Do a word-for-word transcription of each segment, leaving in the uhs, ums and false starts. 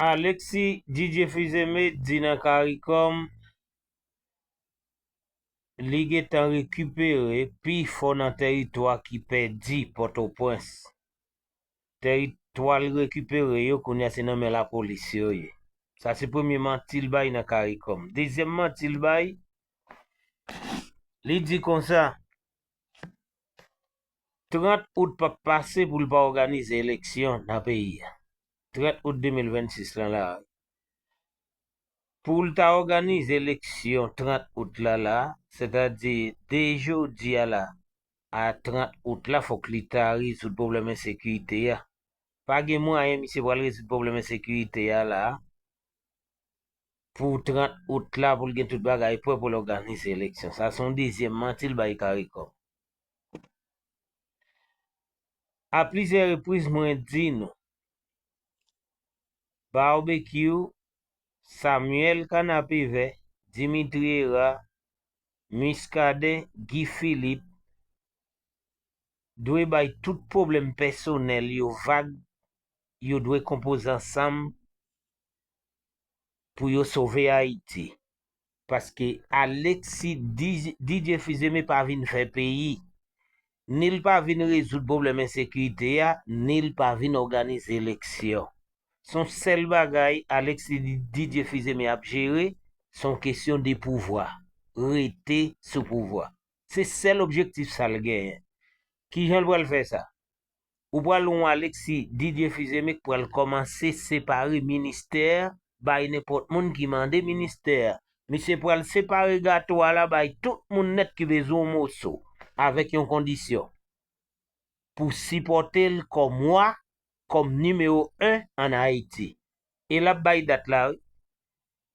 Alexis Didier Fils-Aimé di nan Caricom, li gentan rekipere pifò nan tèritwa ki pèdi Pòtoprens. Tèritwa l rekipere yo, kounye a se nan men lapolis yo ye. Sa se premye manti l bay nan Caricom. Dezyèm manti l bay, li di konsa, trant out p ap pase pou l pa òganize eleksyon nan peyi a. Trant out de mil vennsis lan la. Pou l ta òganize eleksyon trant out la la, sètadi de jodi a la a trant out la, fòk li ta rezoud pwoblèm ensekirite a. Pa gen mwayen misye pral rezoud pwoblèm ensekirite a la pou trant out la, pou l gen tout bagay prè pou l òganize eleksyon. Sa se yon dezyèm manti l bay Caricom. A plizyè repriz, mwen di nou, Barbecue, Samuel Kanapevè, Dimitri Hérard, Muscadin, Guy Philippe dwe bay tout pwoblèm pèsonèl yo vag, yo dwe konpoze ansanm pou yo sove Ayiti. Paske Alexis Di- Didier Fils-Aimé pa vin fè peyi. Ni l pa vin rezoud pwoblèm ensekirite a, ni l pa vin òganize eleksyon. Se yon sèl bagay Alexis Di- Didier Fils-Aimé ap jere, se yon kesyon de pouvwa. Rete sou pouvwa. Se sèl objektif sa l genyen. Kijan l pral fè sa? Ou pral wè yon Alexis Didier Fils-Aimé k pral kòmanse separe ministè, bay nenpòt moun ki mande ministè. Misye pral separe gato a la, bay tout moun nèt ki bezwen yon moso, avèk yon kondisyon. Pou sipòte l kòm wa, kòm nimewo en ann Ayiti. E l ap bay dat la, wi.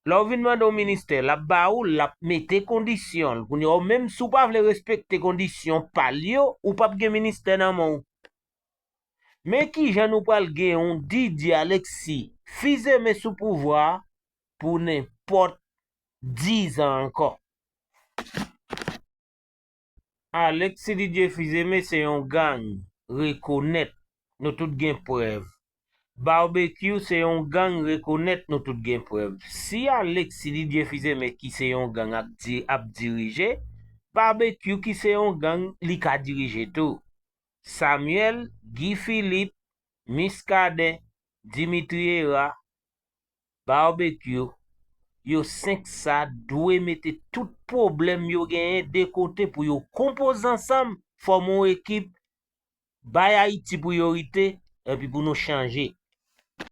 Lè w vin mande yon ministè, l ap ba ou l, l ap mete kondisyon l. Kounye a, ou menm, si w pa vle respekte kondisyon pa l yo, ou p ap gen ministè nan men w. Men kijan nou pral gen yon Didier Alexis Fils-Aimé sou pouvwa a pou nenpòt dizan ankò. Alexis Didier Fils-Aimé se yon gang rekonèt, nou tout gen prèv. Barbecue se yon gang rekonèt, nou tout gen prèv. Si Alexis Didier Fils-Aimé ki se yon gang ap di- ap dirije, Barbecue ki se yon gang li ka dirije tou. Samuel, Guy Philippe, Muscadin, Dimitri Hérard, Barbecue, yo senk sa dwe mete tout pwoblèm yo genyen de kote pou yo konpoze ansanm, fòme yon ekip, bay Ayiti priyorite, epi pou nou chanje.